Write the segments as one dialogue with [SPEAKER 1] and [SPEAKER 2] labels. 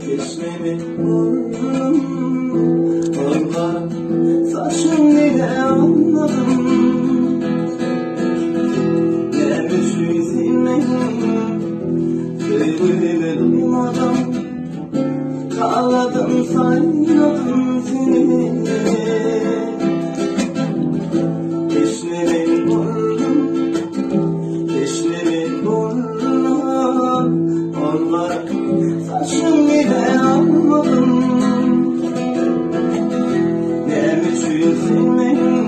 [SPEAKER 1] Teşnemi burnum, Ol gara saçyň ile almadym. Näme üçin sen meniň söýgümi duýmadyň? Ağladım sayladım seni. Teşnemin burnum, teşnemin burnum. Onlar saçım ile almadım. Ne üçün sen benim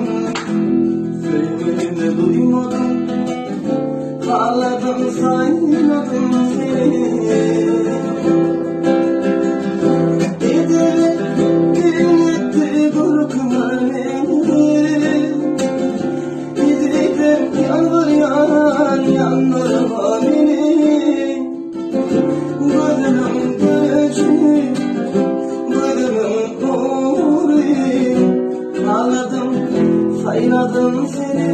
[SPEAKER 1] söygümü duymadın? Ağladım sayladım seni. Giderek korkma beni. Giderek yalvar yan yandırma beni. Gözümün gücü, gözümün nuru. Ağladım, sayladım seni.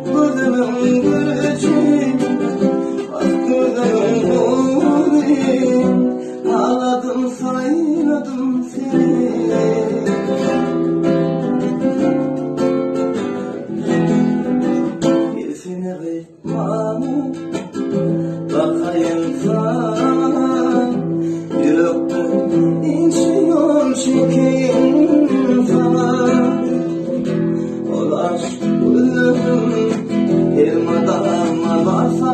[SPEAKER 1] Gözümün gücü, bak gözümün nuru. Ağladım, sayladım seni. Birisine kıymam, bakayım sana. Yürekte ince yol çekeyim sana. Ol aşk gülüm, elmadan varsa.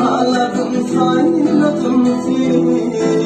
[SPEAKER 1] Ağladım, sayladım seni.